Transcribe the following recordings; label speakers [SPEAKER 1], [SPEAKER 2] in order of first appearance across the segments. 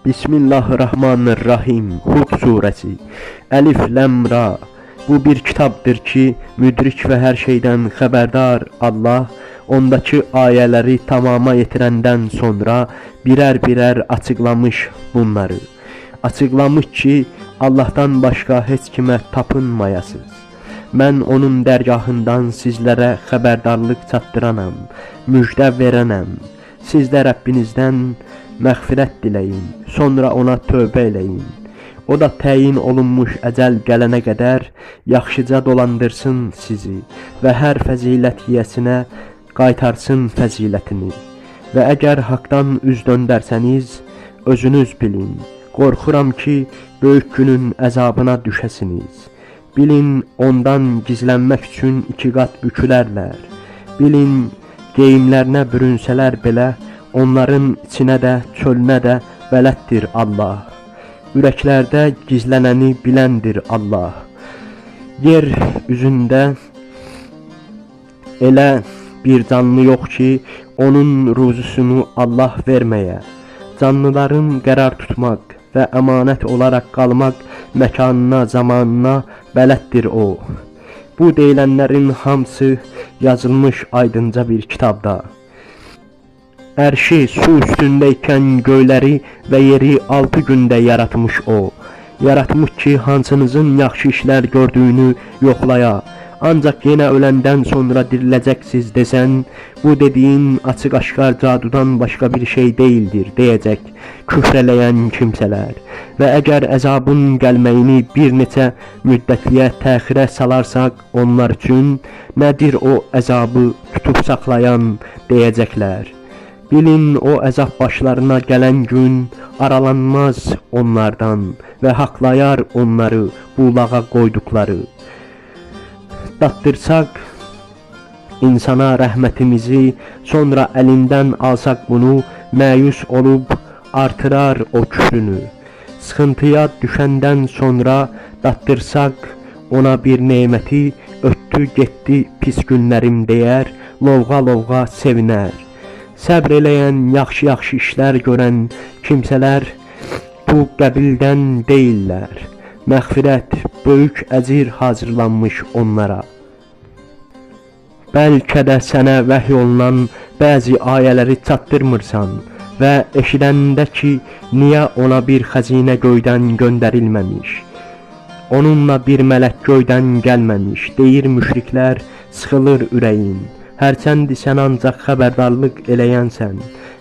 [SPEAKER 1] Bismillahirrahmanirrahim. Hud suresi. Elif Lam Ra. Bu bir kitabdır ki, müdrik və hər şeydən xəbərdar Allah ondakı ayələri tamama yetirəndən sonra birər-birər açıqlamış bunları. Açıqlamış ki, Allahdan başqa heç kimə tapınmayasınız. Mən onun dərgahından sizlərə xəbərdarlıq çatdıranam, müjdə verənəm. Siz də Rəbbinizdən məğfirət diləyin, sonra ona tövbə eləyin. O da təyin olunmuş əcəl gələnə qədər yaxşıca dolandırsın sizi və hər fəzilət yiyəsinə qaytarsın fəzilətini. Və əgər haqdan üz döndərsəniz, özünüz bilin. Qorxuram ki, böyük günün əzabına düşəsiniz. Bilin, ondan gizlənmək üçün iki qat bükülərlər. Bilin, geyimlərinə bürünsələr belə, onların içinə də, çölünə də bələddir Allah. Ürəklərdə gizlənəni biləndir Allah. Yer üzündə elə bir canlı yox ki, onun ruzusunu Allah verməyə. Canlıların qərar tutmaq və əmanət olaraq qalmaq məkanına, zamanına bələddir o. Bu deyilənlərin hamısı yazılmış aydınca bir kitabda. Ərşi su üstündəykən göyləri və yeri 6 gündə yaratmış o. Yaratmış ki, hansınızın yaxşı işlər gördüyünü yoxlaya. Ancaq yenə öləndən sonra diriləcəksiz desən, bu dediyin açıq-aşkar cadudan başqa bir şey deyildir deyəcək küfr eləyən kimsələr. Və əgər əzabın gəlməyini bir neçə müddətliyə təxirə salarsak onlar üçün nədir o əzabı tutub saxlayan deyəcəklər. Bilin o əzab başlarına gələn gün aralanmaz onlardan və haqlayar onları bulağa qoyduqları. Datdırsaq insana rəhmətimizi, sonra əlindən alsaq bunu, məyus olub artırar o küfrünü. Sıxıntıya düşəndən sonra datdırsaq ona bir neməti, ötdü getdi pis günlərim deyər, lovğa-lovğa sevinər. Səbr eləyən, yaxşı-yaxşı işlər görən kimsələr bu qəbildən deyillər. Məğfirət, böyük əcir hazırlanmış onlara. Bəlkə də sənə vəhy olunan bəzi ayələri çatdırmırsan və eşidəndə ki, niyə ona bir xəzinə göydən göndərilməmiş? Onunla bir mələk göydən gəlməmiş, deyir müşriklər, sıxılır ürəyin. Hərçənd sən ancaq xəbərdarlıq eləyənsən,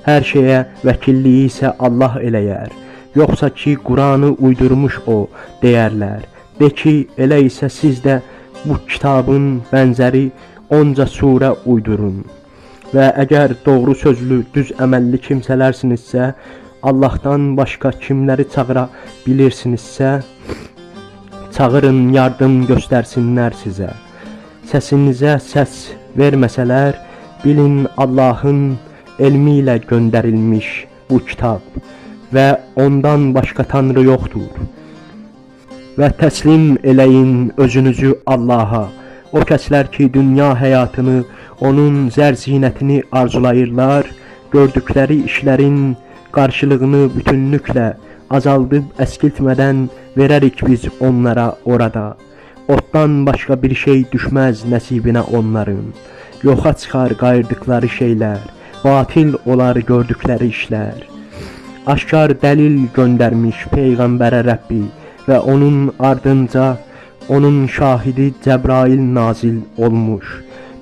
[SPEAKER 1] hər şeyə vəkilliyi isə Allah eləyər. Yoxsa ki, Quranı uydurmuş o, deyərlər. De ki, elə isə siz də bu kitabın bənzəri onca surə uydurun. Və əgər doğru sözlü, düz əməlli kimsələrsinizsə, Allahdan başqa kimləri çağıra bilirsinizsə, çağırın, yardım göstərsinlər sizə. Səsinizə səs verməsələr, bilin Allahın elmi ilə göndərilmiş bu kitab və ondan başqa tanrı yoxdur. Və təslim eləyin özünüzü Allaha. O kəslər ki, dünya həyatını, onun zər zinətini arzulayırlar, gördükləri işlərin qarşılığını bütünlüklə azaldıb əskiltmədən verərik biz onlara orada. Otdan başqa bir şey düşməz nəsibinə onların. Yoxa çıxar qayırdıqları şeylər, batil olar gördükləri işlər. Aşkar dəlil göndərmiş Peyğəmbərə Rəbbi və onun ardınca onun şahidi Cəbrail nazil olmuş.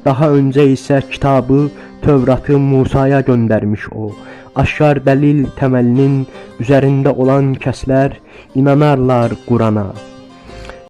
[SPEAKER 1] Daha öncə isə kitabı Tövratı Musaya göndərmiş o. Aşkar dəlil təməlinin üzərində olan kəslər inanarlar Qurana.